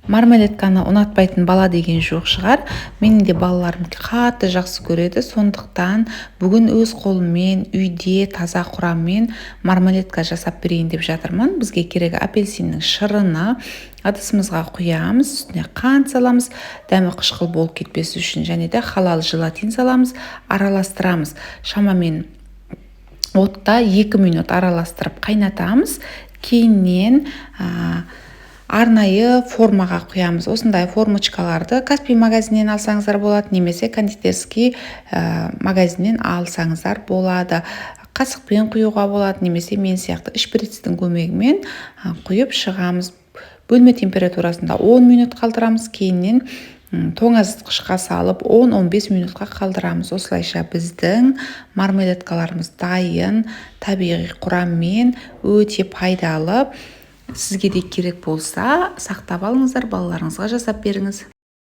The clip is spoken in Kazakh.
Мармеладканы ұнатпайтын бала деген жоқ шығар. Менің де балаларым қатты жақсы көреді. Сондықтан бүгін өз қолыммен үйде таза құраммен мармеладка жасап берейін деп жатырмын. Бізге керегі апельсиннің шырыны. Ыдысымызға құямыз, үстіне қант саламыз, дәмі қышқыл болып кетпес үшін, және де халал желатин саламыз, араластырамыз. Шамамен отта 2 минут араластырып қайнатамыз. Кейіннен арнайы формаға құямыз. Осындай формочкаларды Каспий магазинінен алсаңыздар болады немесе кондитерский магазиннен алсаңыздар болады. Қасықпен құюға болады немесе мен сияқты шприцтің көмегімен құйып шығамыз. Бөлме температурасында 10 минут қалдырамыз. Кейіннен тоңазытқышқа салып 10-15 минутқа қалдырамыз. Осылайша біздің мармеладкаларымыз дайын, табиғи құраммен, өте пайдалы. Сізге де керек болса, сақтап алыңыздар, балаларыңызға жасап беріңіз.